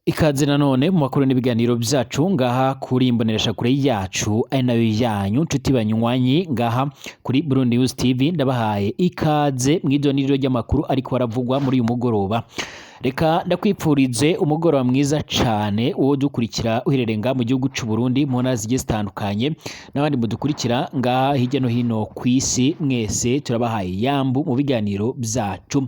Ikaze nanone mu makuru n'ibiganiro byacu ngaha kuri imboneshakure yacu ari nayo yanyu, nshuti banywanyi ngaha kuri Burundi News TV. Ndabahaye ikaze mw'idoniriro ry'amakuru ariko aravugwa muri uyu mugoroba. Reka ndakwipfurize umugoroba mwiza cane, uwo dukurikira uherereye ngaha mu gihugu c'u Burundi mu ntara zigiye zitandukanye, n'abandi mudukurikira ngaha hirya no hino kw'isi. Mwese turabahaye yambu mu biganiro byacu.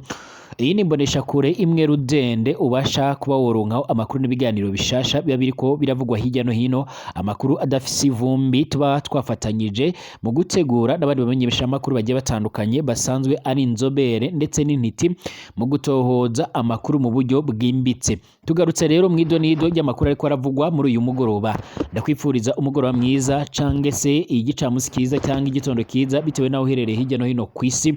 Iyi ni imboneshakure imwe rudende ubasha kuba woronkaho amakuru n'ibiganiro bishasha biba biriko biravugwa hirya no hino, amakuru adafise ivumbi, tuba twafatanyije mu gutegura n'abandi bamenyeshamakuru bagiye batandukanye basanzwe ari inzobere ndetse n'intiti mu gutohoza amakuru mu buryo bwimbitse. Tugarutse rero mw'idonido ry'amakuru ariko aravugwa muri uyu mugoroba. Ndakwifuriza umugoroba mwiza cange se igicamunsi kiza cyangwa igitondo kiza, bitewe n'aho uherereye hirya no hino kw'isi.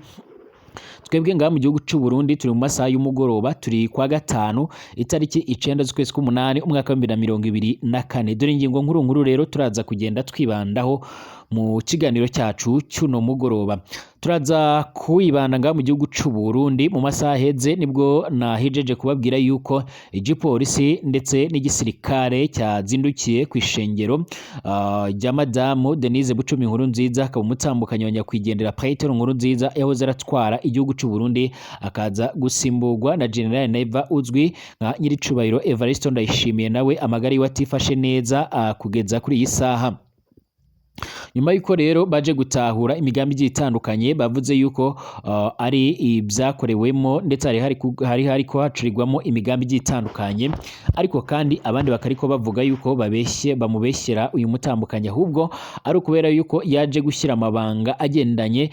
Twebwe ngaha mu gihugu c'u Burundi turi mu masaha y'umugoroba, turi kwa gatanu, itariki 9 z'ukwezi k'umunani, umwaka wa 2024. Dore ingingo nkuru nkuru rero turaza kugenda twibandaho mu kiganiro cyacu cy'uno mugoroba. Turaza kwibanda ngaha mu gihugu c'u Burundi. Mu masaha aheze nibwo nahijeje kubabwira yuko igipolisi ndetse n'igisirikare cyazindukiye ku ishengero rya madamu Denise Bucumi Nkuru Nziza, akaba umutambukanyi wa nyakwigendera Petero Nkuru Nziza yahoze aratwara igihugu c'u Burundi, akaza gusimburwa na General Neva uzwi nka Nyiricubahiro Evaristo Ndayishimiye, nawe amagara yiwe atifashe neza kugeza kuri iyi saha. Nyuma y'uko rero baje gutahura imigambi igiye itandukanye bavuze yuko ari ibyakorewemo, ndetse hari hariko hacurirwamo imigambi igiye itandukanye, ariko kandi abandi bakariko bavuga yuko babeshye, bamubeshyera uyu mutambukanyi, ahubwo ari ukubera yuko yaje gushyira amabanga agendanye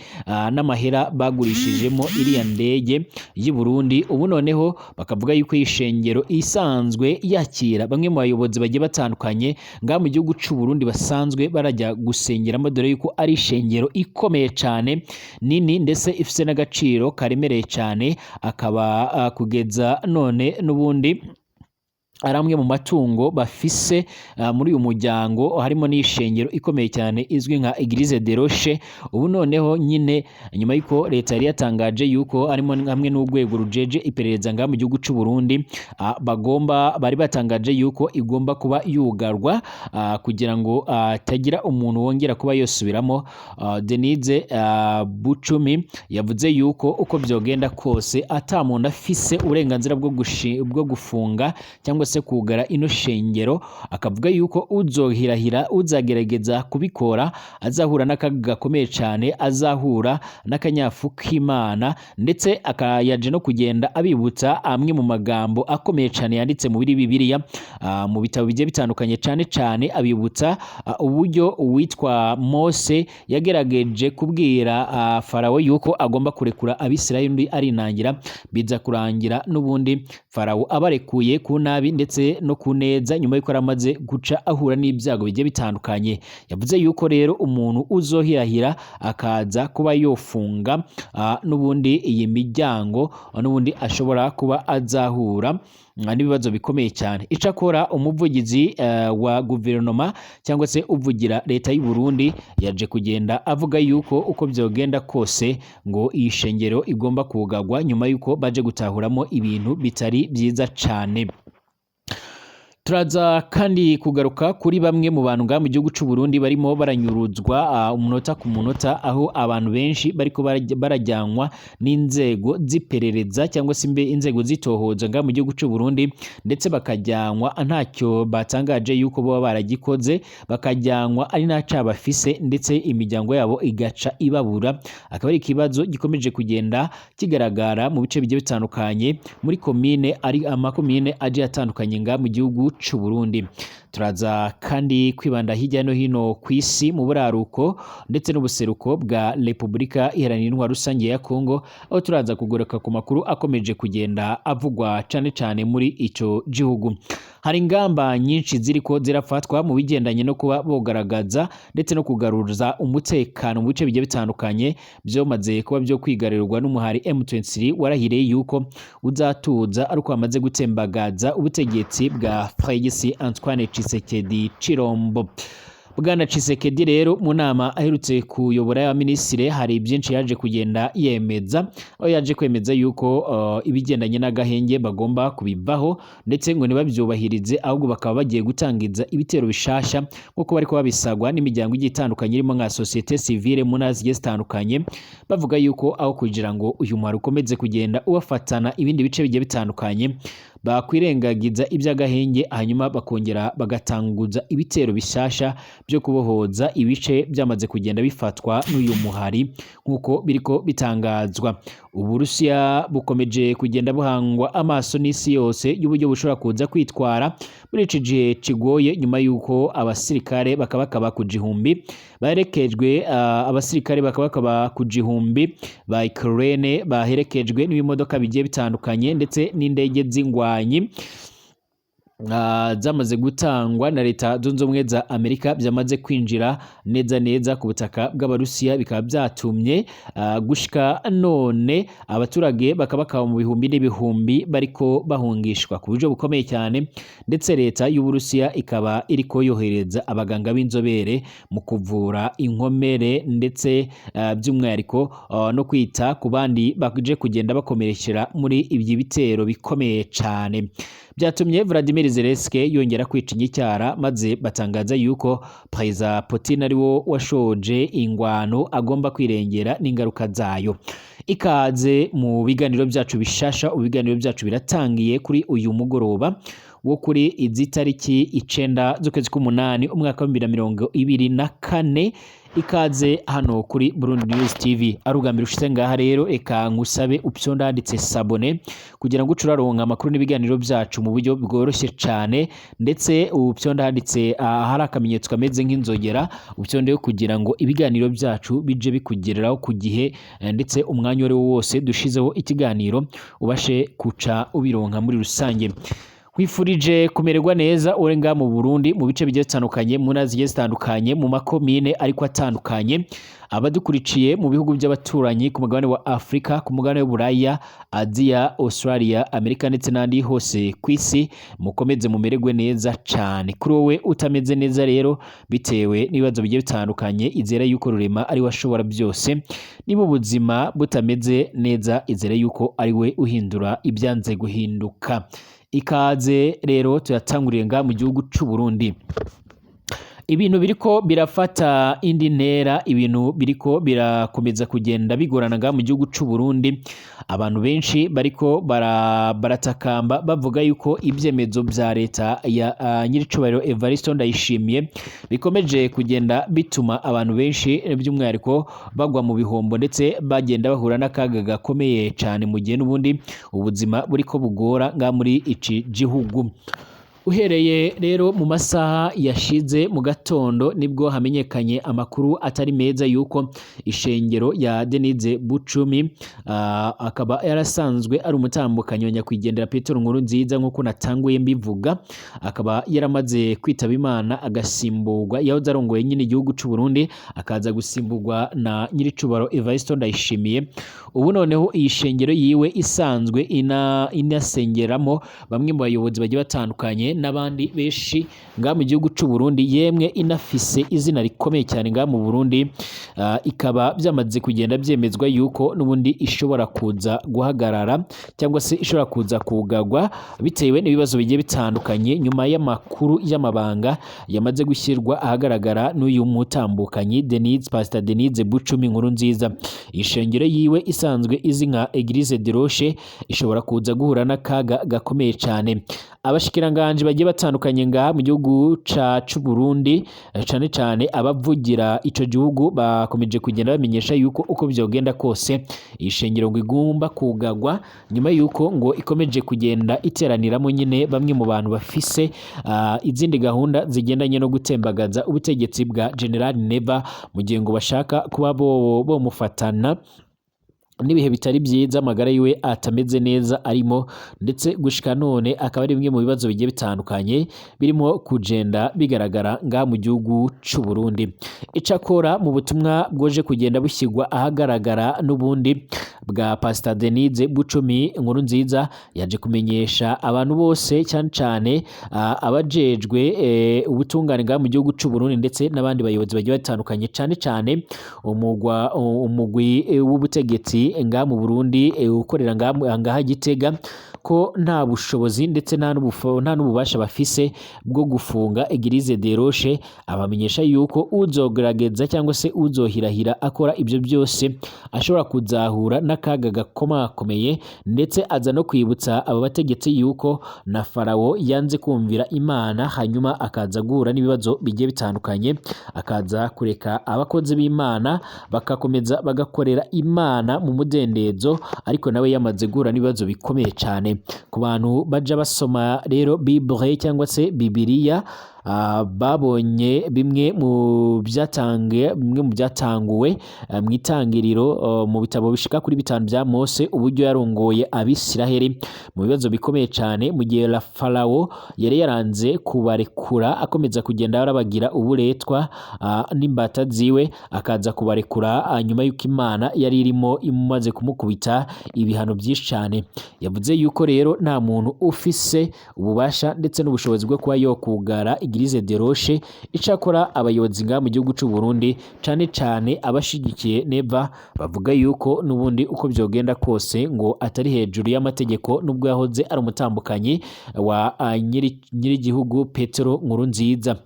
n'amahera bagurishijemo iriya ndege y'i Burundi. Ubu noneho bakavuga yuko iyi shengero isanzwe yakira bamwe mu bayobozi bagiye batandukanye ngaha mu gihugu c'u Burundi basanzwe barajya gusengeramo, dore yuko ari ishengero ikomeye cyane, nini, ndetse ifise n'agaciro karemereye cyane, akaba kugeza none n'ubundi ari amwe mu matungo bafise muri uyu muryango, harimo n'ishengero ikomeye cyane izwi nka Eglise de Roche. Ubu noneho nyine nyuma y'uko leta yari yatangaje yuko harimo hamwe n'urwego rujeje iperereza ngaha mu gihugu c'u Burundi, bagomba bari batangaje yuko igomba kuba yugarwa kugira ngo hatagira umuntu wongera kuba yosubiramo. Denise Bucumi yavuze yuko uko byogenda kose ata muntu afise uburenganzira bwo gufunga cyangwa se kugara ino shengero, akavuga yuko uzohirahira, uzagerageza kubikora, azahura n'akaga gakomeye cyane, azahura n'akanyafu k'Imana. Ndetse akayaje no kugenda abibutsa amwe mu magambo akomeye cyane yanditse muri Bibiliya, mu bitabo bigiye bitandukanye, cyane cyane abibutsa uburyo uwitwa Mose yagerageje kubwira Farawo yuko agomba kurekura Abisirayeli, undi arinangira, biza kurangira n'ubundi Farawo abarekuye ku nabi ndetse no ku neza, nyuma y'uko yaramaze guca ahura n'ibyago bigiye bitandukanye. Yavuze yuko rero umuntu uzohirahira akaza kuba yofunga n'ubundi iyi miryango, n'ubundi ashobora kuba azahura n'ibibazo bikomeye cyane. Icakora umuvugizi wa guverinoma cyangwa se uvugira leta y'u Burundi yaje kugenda avuga yuko uko byogenda kose ngo iyi shengero igomba kugagwa, nyuma y'uko baje gutahuramo ibintu bitari byiza cyane. Turaza kandi kugaruka kuri bamwe mu bantu ngaha mu gihugu c'u Burundi barimo baranyuruzwa umunota ku munota, aho abantu benshi bariko barajyanwa n'inzego z'iperereza cyangwa se inzego z'itohoza ngaha mu gihugu c'u Burundi, ndetse bakajyanwa ntacyo batangaje yuko baba baragikoze, bakajyanwa ari nta caha bafise, ndetse imiryango yabo igaca ibabura. Akaba ari ikibazo gikomeje kugenda kigaragara mu bice bigiye bitandukanye muri komine, ari amakomine agiye atandukanye ngaha mu gihugu c'u Burundi. Turaza kandi kwibanda hirya no hino ku isi, mu buraruko ndetse n'ubuseruko bwa Repubulika Iharanira Intwaro Rusange ya Kongo, aho turaza kugaruka ku makuru akomeje kugenda avugwa cane cane muri ico gihugu. Hari ingamba nyinshi ziriko zirafatwa mu bigendanye no kuba bogaragaza ndetse no kugaruza umutekano mu bice bigiye bitandukanye byomaze kuba byo kwigarurirwa n'umuhari M23 warahiriye yuko uzatuza ariko wamaze gutembagaza ubutegetsi bwa Félix Antoine Tshisekedi Tshilombo. Bwana Tshisekedi rero mu nama aherutse kuyobora y'abaminisitiri hari byinshi yaje kugenda yemeza, aho yaje kwemeza yuko ibigendanye n'agahenge bagomba kubivaho, ndetse ngo ntibabyubahirize, ahubwo bakaba bagiye gutangiza ibitero bishasha nk'uko bariko babisagwa n'imiryango igiye itandukanye irimo nka société civile mu ntara zigiye zitandukanye, bavuga yuko aho kugira ngo uyu muhari ukomeze kugenda ubafatana ibindi bice bigiye bitandukanye, bakwirengagiza iby'agahenge, hanyuma bakongera bagatanguza ibitero bishasha byo kubohoza ibice byamaze kugenda bifatwa n'uyu muhari nk'uko biriko bitangazwa. Uburusiya bukomeje kugenda buhangwa amaso n'isi yose y'uburyo bushobora kuza kwitwara muri iki gihe kigoye, nyuma y'uko abasirikare bakabakaba ku 1000 baherekejwe, abasirikare bakabakaba ku 1000 ba Ukraine baherekejwe n'ibimodoka bigiye bitandukanye ndetse n'indege z'ingwanyi zamaze gutangwa na Leta Zunze Ubumwe za Amerika, byamaze kwinjira neza neza ku butaka bw'Abarusiya, bikaba byatumye gushika none abaturage bakaba mu bihumbi n'ibihumbi bariko bahungishwa ku buryo bukomeye cyane, ndetse leta y'Uburusiya ikaba iriko yohereza abaganga b'inzobere mu kuvura inkomere, ndetse by'umwihariko no kwita ku bandi baje kugenda bakomerekera muri ibyo bitero bikomeye cyane. Byatumye Vladimir Zelensky yongera kwica inyicyara, maze batangaza yuko Perezida Putin ari wo washoje ingwano, agomba kwirengera n'ingaruka zayo. Ikaze mu biganiro byacu bishasha. Ibiganiro byacu biratangiye kuri uyu mugoroba wo kuri izi tariki 9 z'ukwezi k'umunani umwaka wa 2024. Ikaze hano kuri Burundi News TV. Ari ubwa mbere ushitse ngaha rero, reka ngusabe upyonda handitse s'abonner kugira ngo uce uraronka amakuru n'ibiganiro byacu mu buryo bworoshye cyane, ndetse upyonda handitse ahari akamenyetso kameze nk'inzogera, upyondeyo kugira ngo ibiganiro byacu bije bikugereraho ku gihe, ndetse umwanya uwo ari wo wose dushizeho ikiganiro ubashe kuca ubironka muri rusange. Nkwifurije kumererwa neza uri ngaha mu Burundi, mu bice bigiye bitandukanye, mu ntara zigiye zitandukanye, mu makomine ariko atandukanye, abadukurikiye mu bihugu by'abaturanyi, ku mugabane wa Afurika, ku mugabane w'Uburaya, Aziya, Australia, Amerika ndetse n'ahandi hose ku isi, mukomeze mumererwe neza cyane. Kuri wowe utameze neza rero bitewe n'ibibazo bigiye bitandukanye, izere yuko Rurema ari we ashobora byose. Niba ubuzima butameze neza, izere yuko ari we uhindura ibyanze guhinduka. Ikaze rero, tuyatanguriye nga mu gihugu c'u Burundi. Ibintu biriko birafata indi ntera, ibintu biriko birakomeza kugenda bigorana ngaha mu gihugu c'u Burundi. Abantu benshi bariko baratakamba bavuga yuko ibyemezo vya leta ya nyiricubahiro Evariste Ndayishimiye bikomeje kugenda bituma abantu benshi by'umwihariko bagwa mu bihombo, ndetse bagenda bahura n'akaga gakomeye cyane, mu gihe n'ubundi ubuzima buriko bugora ngaha muri iki gihugu. Uhereye rero mu masaha yashize mu gatondo, nibwo hamenyekanye amakuru atari meza yuko ishengero ya Denise Bucumi, akaba yarasanzwe ari umutambukanyi wa nyakwigendera Petero Nkurunziza nk'uko natanguye mbivuga, akaba yaramaze kwitaba Imana agasimburwa, yahoze arongoye nyine igihugu c'u Burundi, akaza gusimburwa na nyiricubaro Evariste Ndayishimiye. Ubu noneho iyi shengero yiwe isanzwe inasengeramo bamwe mu bayobozi bagiye batandukanye n'abandi benshi ngaha mu gihugu c'u Burundi, yemwe inafise izina rikomeye cyane ngaha mu Burundi, ikaba byamaze kugenda byemezwa yuko n'ubundi ishobora kuza guhagarara cyangwa se ishobora kuza kugagwa bitewe n'ibibazo bigiye bitandukanye, nyuma y'amakuru y'amabanga yamaze gushyirwa ahagaragara n'uyu mutambukanyi Denise, Pastor Denise Bucumi Nkurunziza. Ishengero yiwe isanzwe izi nka Eglise de Roche ishobora kuza guhura n'akaga gakomeye cyane. Abashikiranganji bagiye batandukanye ngaha mu gihugu c'u Burundi, cane cane abavugira ico gihugu, bakomeje kugenda bamenyesha yuko uko vyogenda kose ishengero ngo igomba kugagwa, nyuma yuko ngo ikomeje kugenda iteraniramo nyine bamwe mu bantu bafise izindi gahunda zigendanye no gutembagaza ubutegetsi bwa General Neva, mu gihe ngo bashaka kuba bo bomufatana. N'ibihe bitari byiza, amagara yiwe atameze neza arimo, ndetse gushika none akaba ari bimwe mu bibazo bigiye bitandukanye birimo kugenda bigaragara ngaha mu gihugu c'u Burundi. Icakora mu butumwa bwoje kugenda bushyirwa ahagaragara n'ubundi bwa Pastor Denise Bucumi Nkuru Nziza, yaje kumenyesha abantu bose, cyane cyane abajejwe ubutungane ngaha mu gihugu c'u Burundi, ndetse n'abandi bayobozi bagiye batandukanye, cyane cyane umugwi w'ubutegetsi ngaha mu Burundi ukorera ngaha Gitega, ko nta bushobozi ndetse nta n'ububasha bafise bwo gufunga Église des Roches. Abamenyesha yuko uzogerageza cyangwa se uzohirahira akora ibyo byose ashobora kuzahura n'akaga gakomakomeye, ndetse aza no kwibutsa aba bategetsi yuko na Farawo yanze kumvira Imana, hanyuma akaza guhura n'ibibazo bigiye bitandukanye, akaza kureka abakozi b'Imana bakakomeza bagakorera Imana mu mudendezo, ariko nawe yamaze guhura n'ibibazo bikomeye cyane. Ku bantu baja basoma rero Bible cyangwa se Bibiliya, babonye bimwe mu byatanguwe mu itangiriro, mu bitabo bishika kuri bitanu bya Mose, uburyo yarongoye Abisiraheli mu bibazo bikomeye cyane mu gihe la Farawo yari yaranze kubarekura, akomeza kugenda arabagira uburetwa n'imbata ziwe, akaza kubarekura nyuma y'uko Imana yari irimo imaze kumukubita ibihano byinshi cyane. Yavuze yuko rero nta muntu ufise ububasha ndetse n'ubushobozi bwo kuba yokugara Église des Roches. Icakora abayobozi ngaha mu gihugu c'u Burundi, cane cane abashigikiye Neva, bavuga yuko n'ubundi uko byogenda kose ngo atari hejuru y'amategeko, nubwo yahoze ari umutambukanyi wa nyirigihugu Petero Nkurunziza.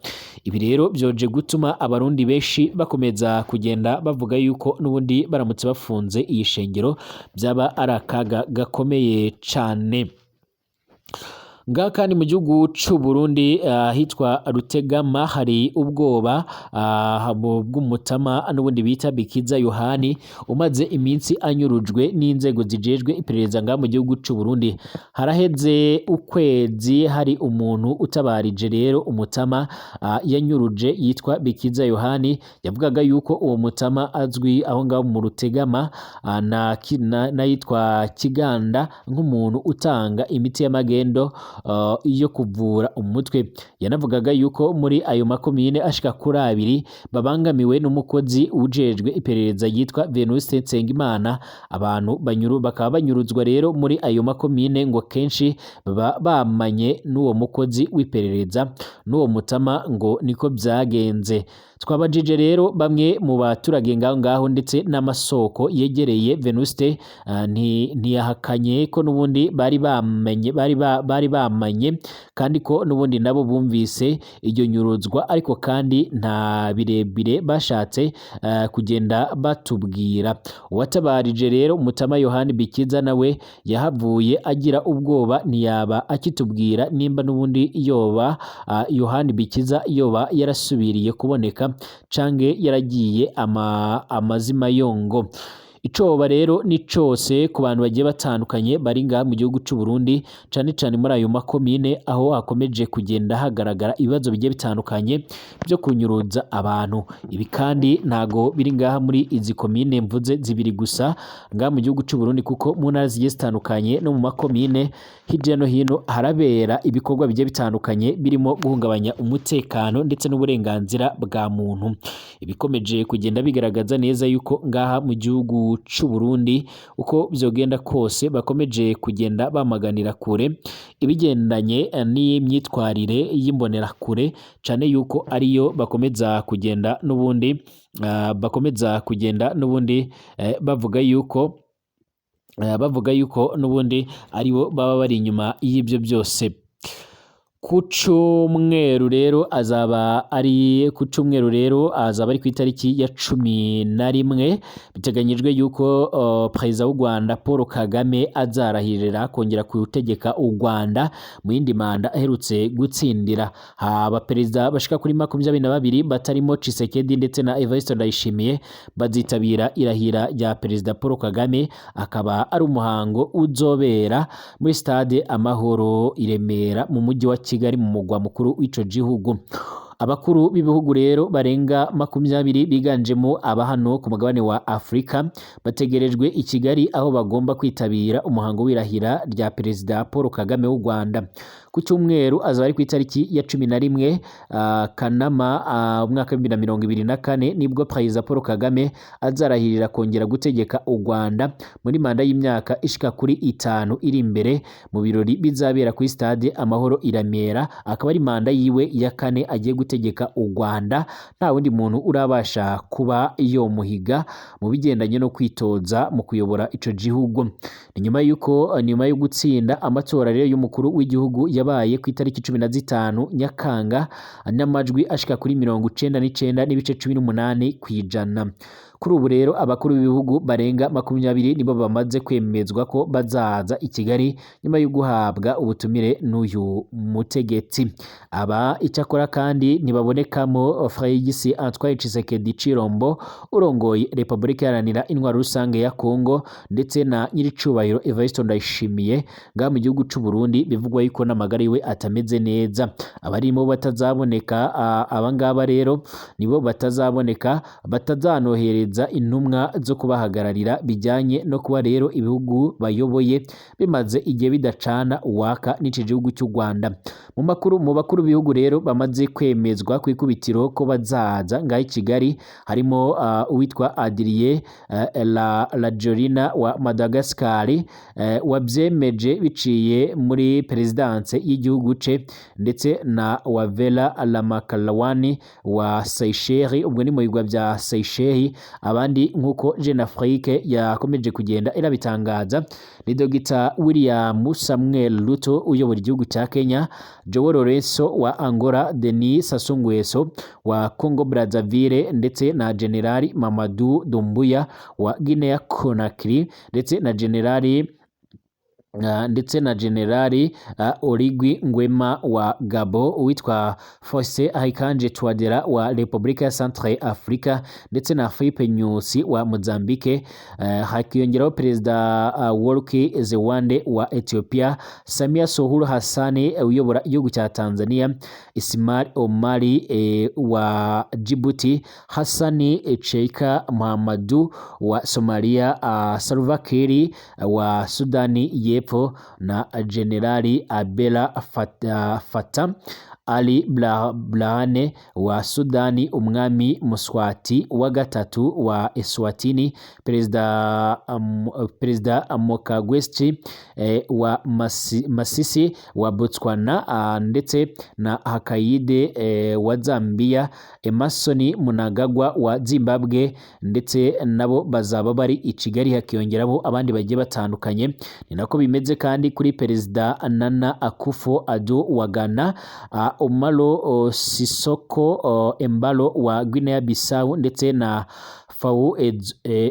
Ibi rero byoje gutuma Abarundi benshi bakomeza kugenda bavuga yuko n'ubundi baramutse bafunze iyi shengero byaba ari akaga gakomeye cane. Ngaha kandi mu gihugu c'u Burundi, ahitwa Rutegama, hari ubwoba bw'umutama n'ubundi bita Bikiza Yohani, umaze iminsi anyurujwe n'inzego zijejwe iperereza ngaha mu gihugu c'u Burundi. Haraheze ukwezi hari umuntu utabarije rero umutama yanyuruje yitwa Bikiza Yohani. Yavugaga yuko uwo mutama azwi aho ngaho mu Rutegama n'ayitwa Kiganda nk'umuntu utanga imiti y'amagendo yo kuvura umutwe. Yanavugaga yuko muri ayo makomine ashika kuri abiri babangamiwe n'umukozi ujejwe iperereza yitwa Venuste Nsengimana. Abantu banyuru bakaba banyuruzwa rero muri ayo makomine, ngo kenshi baba bamanye n'uwo mukozi w'iperereza. N'uwo mutama ngo niko byagenze. Twabajije rero bamwe mu baturage ngaho ngaho ndetse n'amasoko yegereye Venuste, ntiyahakanye ko n'ubundi bari bamenye, bari bamanye, kandi ko n'ubundi nabo bumvise iryo nyuruzwa, ariko kandi nta birebire bashatse kugenda batubwira. Uwatabarije rero Mutama Yohani Bikiza nawe yahavuye agira ubwoba, ntiyaba akitubwira nimba n'ubundi yoba Yohani Bikiza yoba yarasubiriye kuboneka canke yaragiye amazima yongo. Icoba rero ni cose ku bantu bagiye batandukanye bari ngaha mu gihugu c'u Burundi, cane cane muri ayo makomine aho hakomeje kugenda hagaragara ibibazo bigiye bitandukanye byo kunyuruza abantu. Ibi kandi ntago biri ngaha muri izi komine mvuze zibiri gusa ngaha mu gihugu c'u Burundi, kuko mu ntara zigiye zitandukanye no mu makomine hirya no hino harabera ibikorwa bigiye bitandukanye birimo guhungabanya umutekano ndetse n'uburenganzira bwa muntu. Ibikomeje kugenda bigaragaza neza yuko ngaha mu gihugu c'u Burundi, uko vyogenda kose, bakomeje kugenda bamaganira kure ibigendanye n'imyitwarire y'imbonerakure, cane yuko ariyo bakomeza kugenda n'ubundi bavuga yuko n'ubundi aribo baba bari inyuma y'ibyo byose. Ku cumweru rero azaba ari ku cumweru rero azaba ari ku itariki ya 11. Biteganyijwe yuko perezida w'u Rwanda Paul Kagame azarahirira kongera gutegeka u Rwanda mu yindi manda aherutse gutsindira. Aba perezida bashika kuri 22 batarimo Tshisekedi ndetse na Evariste Ndayishimiye bazitabira irahira rya perezida Paul Kagame, akaba ari umuhango uzobera muri stade Amahoro i Remera mu mujyi wa Kigali, mu mugwa mukuru w'ico gihugu. Abakuru b'ibihugu rero barenga 20 biganjemo aba hano ku mugabane wa Afurika bategerejwe i Kigali, aho bagomba kwitabira umuhango w'irahira rya Perezida Paul Kagame w'u Rwanda. Ku cyumweru azaba ari ku itariki ya 11 Kanama, umwaka wa 2024, nibwo Perezida Paul Kagame azarahirira kongera gutegeka u Rwanda muri manda y'imyaka ishika kuri 5 iri imbere, mu birori bizabera kuri stade Amahoro i Remera. Akaba ari manda yiwe ya kane agiye gutegeka u Rwanda, nta wundi muntu urabasha kuba yomuhiga mu bigendanye no kwitoza mu kuyobora ico gihugu. Ni nyuma yuko nyuma yo gutsinda amatora rero y'umukuru w'igihugu yabaye ku itariki 15 Nyakanga n'amajwi ashika kuri 99.18%. Kuri ubu rero abakuru b'ibihugu barenga 20 nibo bamaze kwemezwa ko bazaza i Kigali nyuma yo guhabwa ubutumire n'uyu mutegetsi. Aba icyakora kandi ntibabonekamo Félix Antoine Tshisekedi Tshilombo urongoye Repubulika Iharanira Intwaro Rusange ya Congo, ndetse na nyiricubahiro Evariste Ndayishimiye ngaha mu gihugu c'u Burundi, bivugwa yuko n'amagara yiwe atameze neza. Abarimo batazaboneka, abangaba rero nibo batazaboneka, batazanohereza intumwa zo kubahagararira, bijyanye no kuba rero ibihugu bayoboye bimaze igihe bidacana uwaka n'ici gihugu cy'u Rwanda. Mu bakuru b'ibihugu rero bamaze kwemezwa ku ikubitiro ko bazaza ngaha i Kigali harimo uwitwa Adrien Rajoelina wa Madagascar, wabyemeje biciye muri perezidanse y'igihugu ce, ndetse na Wavela Ramkalawan wa Seychelles, ubwo ni mu bigwa bya Seychelles. Abandi nk'uko Jeune Afrique yakomeje kugenda irabitangaza ni Dr William Samuel Ruto uyobora igihugu cya Kenya, Joao Lourenço wa Angola, Denis Sassou Nguesso wa Congo Brazzaville, ndetse na General Mamadou Doumbouya wa Guinea Conakry, ndetse na Generali Oligui Nguema wa Gabon, uwitwa Faustin Archange Touadera wa Repubulika ya Centre Africa, ndetse na Filipe Nyusi wa Mozambique. Hakiyongeraho Perezida Worku Zewde wa Ethiopia, Samia Suluhu Hassan uyobora igihugu cya Tanzania, Ismail Omar wa Djibouti, Hassan Sheikh Mohamud wa Somalia, Salva Kiir wa Sudani y'Epfo, na Generali Abdel Fattah Ali Burhan wa Sudani, umwami Muswati wa gatatu wa Eswatini, Perezida Mokgweetsi wa Masisi wa Botswana, ndetse na Hakainde wa Zambia, Emmerson Mnangagwa wa Zimbabwe, ndetse nabo bazaba bari i Kigali, hakiyongeraho abandi bagiye batandukanye. Ni nako bimeze kandi kuri Perezida Nana Akufo-Addo wa Ghana, Umaro Sissoco Embalo wa Guinea Bissau, ndetse na Faure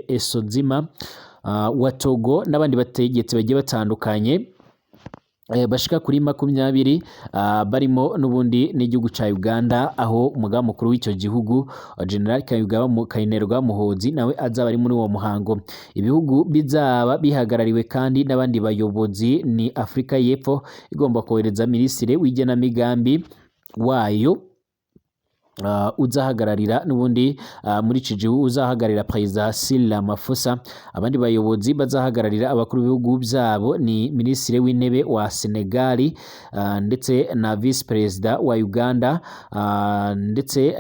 Essozimna wa Togo, n'abandi bategetsi bagiye batandukanye bashika kuri 20, barimo n'ubundi n'igihugu ca Uganda, aho umugaba mukuru w'icyo gihugu General Kainerugaba Muhoozi nawe azaba ari muri uwo muhango. Ibihugu bizaba bihagarariwe kandi n'abandi bayobozi ni Afrika y'Epfo igomba kohereza minisitiri w'igenamigambi wayo, uzahagararira n'ubundi muri iki gihugu, uzahagararira Perezida Cyril Ramaphosa. Abandi bayobozi bazahagararira abakuru b'ibihugu byabo ni Minisitiri w'Intebe wa Senegal, ndetse na Vice Perezida wa Uganda, ndetse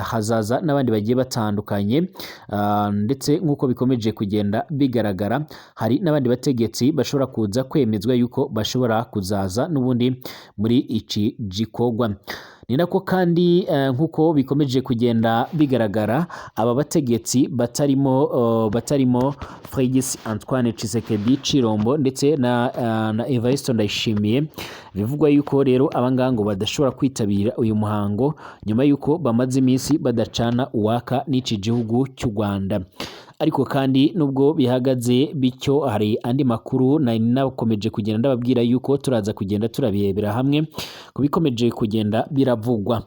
hazaza n'abandi bagiye batandukanye. Ndetse nk'uko bikomeje kugenda bigaragara, hari n'abandi bategetsi bashobora kuza kwemezwa yuko bashobora kuzaza n'ubundi muri iki gikorwa. Ni nako kandi nk'uko bikomeje kugenda bigaragara, aba bategetsi batarimo Félix Antoine Tshisekedi Tshilombo ndetse na Evariste Ndayishimiye, bivugwa yuko rero abangaba ngo badashobora kwitabira uyu muhango nyuma yuko bamaze iminsi badacana uwaka n'iki gihugu cy'u Rwanda. Ariko kandi nubwo bihagaze bityo, hari andi makuru nari nakomeje kugenda ndababwira yuko turaza kugenda turabirebera hamwe ku bikomeje kugenda biravugwa.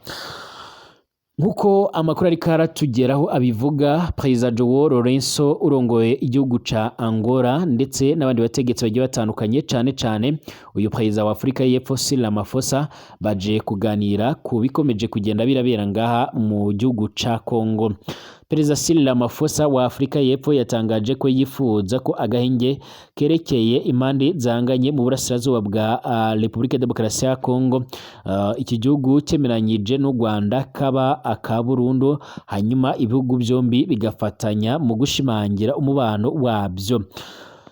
Nkuko amakuru ariko aratugeraho abivuga, Perezida João Lourenço urongoye igihugu ca Angola ndetse n'abandi bategetsi bagiye batandukanye, cane cane uyu perezida wa Afurika y'Epfo Cyril Ramaphosa, baje kuganira ku bikomeje kugenda birabera ngaha mu gihugu ca Congo. Perezida Cyril Ramaphosa wa Afurika y'Epfo yatangaje ko yifuza ko agahenge kerekeye impande zanganye mu burasirazuba bwa Republika Demokarasi ya Congo, iki gihugu cyemeranyije n'u Rwanda, kaba aka burundu, hanyuma ibihugu byombi bigafatanya mu gushimangira umubano wabyo.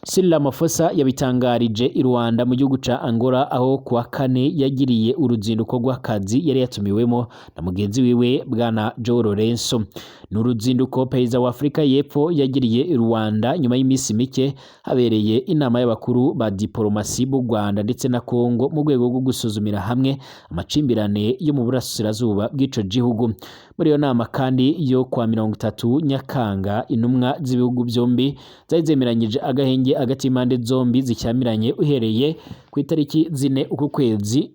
Cyril Ramaphosa yabitangarije i Luanda mu gihugu ca Angola, aho kuwa kane yagiriye uruzinduko rw'akazi yari yatumiwemo na mugenzi wiwe bwana João Lourenço. Ni uruzinduko perezida wa Afurika y'Epfo yagiriye i Luanda nyuma y'iminsi mike habereye inama y'abakuru ba diplomasi b'u Rwanda ndetse na Congo mu rwego rwo gusuzumira hamwe amacimbirane yo mu burasirazuba bw'ico gihugu. Muri iyo nama kandi yo kwa 30 Nyakanga, intumwa z'ibihugu byombi zari zemeranyije agahenge hagati y'impande zombi zishyamiranye uhereye ku itariki 4 uku kwezi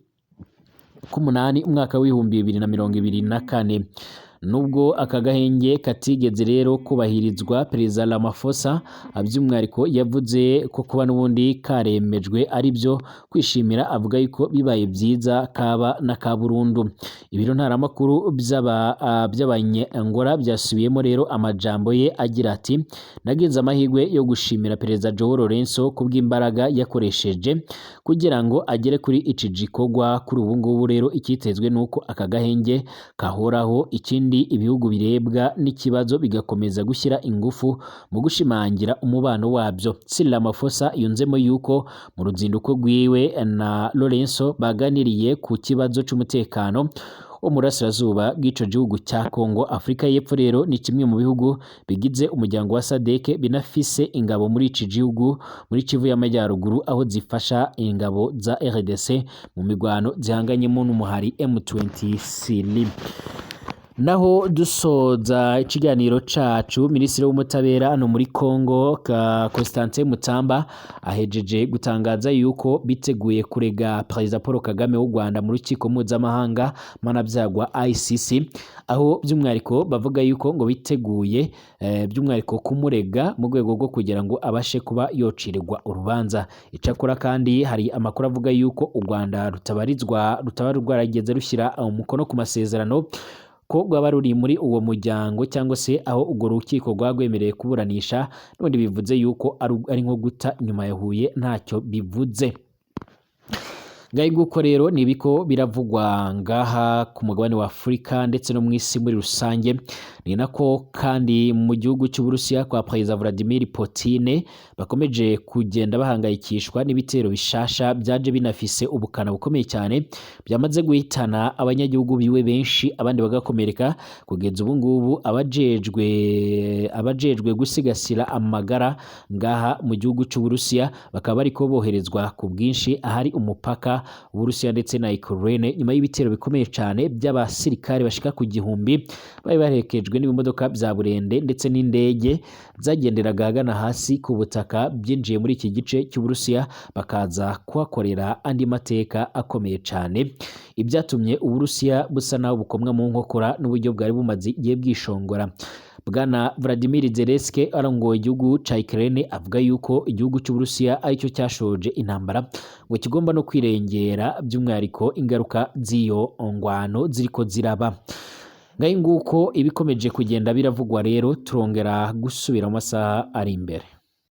k'umunani umwaka w'2024. Nubwo aka gahenge katigeze rero kubahirizwa, Perezida Ramaphosa by'umwihariko yavuze ko kuba n'ubundi karemejwe ari byo kwishimira, avuga yuko bibaye byiza kaba n'aka burundu. Ibiro ntaramakuru by'Abanye-Angola byasubiyemo rero amajambo ye agira ati: "Nagize amahirwe yo gushimira Perezida João Lourenço kubw'imbaraga yakoresheje kugira ngo agere kuri iki gikorwa. Kuri ubu ngubu rero icyitezwe nuko aka gahenge kahoraho, ikindi ibihugu birebwa n'ikibazo bigakomeza gushyira ingufu mu gushimangira umubano wabyo." Cyril Ramaphosa yunzemo yuko mu ruzinduko rwiwe na Lourenço baganiriye ku kibazo c'umutekano wo mu burasirazuba bw'ico gihugu cya Congo. Afurika y'Epfo rero ni kimwe mu bihugu bigize umuryango wa SADC binafise ingabo muri iki gihugu, muri Kivu y'Amajyaruguru, aho zifasha ingabo za RDC mu mirwano zihanganyemo n'umuhari M23. Naho dusoza ikiganiro cacu, Minisitiri w'Umutabera hano muri Congo ka Constantin Mutamba ahejeje gutangaza yuko biteguye kurega Perezida Paul Kagame w'u Rwanda mu rukiko mpuzamahanga mpanabyaha ICC, aho by'umwihariko bavuga yuko ngo biteguye by'umwihariko kumurega mu rwego rwo kugira ngo abashe kuba yocirirwa urubanza. Icakora kandi hari amakuru avuga yuko u Rwanda rutabarizwa, rutaba rwarageze rushyira umukono ku masezerano ko rwaba ruri muri uwo muryango cyangwa se aho urwo rukiko rwagwemereye kuburanisha. N'ubundi bivuze yuko ari nko guta inyuma ya Huye, ntacyo bivuze. Ngaho nguko rero ni ibiko biravugwa ngaha ku mugabane wa Afurika ndetse no mu isi muri rusange. Ni nako kandi mu gihugu cy'Uburusiya kwa Perezida Vladimir Putin bakomeje kugenda bahangayikishwa n'ibitero bishasha byaje binafise ubukana bukomeye cyane, byamaze guhitana abanyagihugu biwe benshi, abandi bagakomereka. Kugeza ubu ngubu abajejwe gusigasira amagara ngaha mu gihugu cy'Uburusiya bakaba bariko boherezwa ku bwinshi ahari umupaka w'Uburusiya ndetse na Ukraine, nyuma y'ibitero bikomeye cyane by'abasirikare bashika ku 1000 bari baherekejwe n'ibimodoka bya burende ndetse n'indege zagenderaga ahagana hasi ku butaka, byinjiye muri iki gice cy'Uburusiya bakaza kuhakorera andi mateka akomeye cyane, ibyatumye Uburusiya busa naho bukomwa mu nkokora n'uburyo bwari bumaze igihe bwishongora. Bwana Vladimir Zelensky arongoye igihugu ca Ukraine avuga yuko igihugu cy'Uburusiya aricyo cyashoje intambara, ngo kigomba no kwirengera by'umwihariko ingaruka z'iyo ngwano ziriko ziraba. Ngaho nguko ibikomeje kugenda biravugwa rero, turongera gusubira mu masaha ari imbere.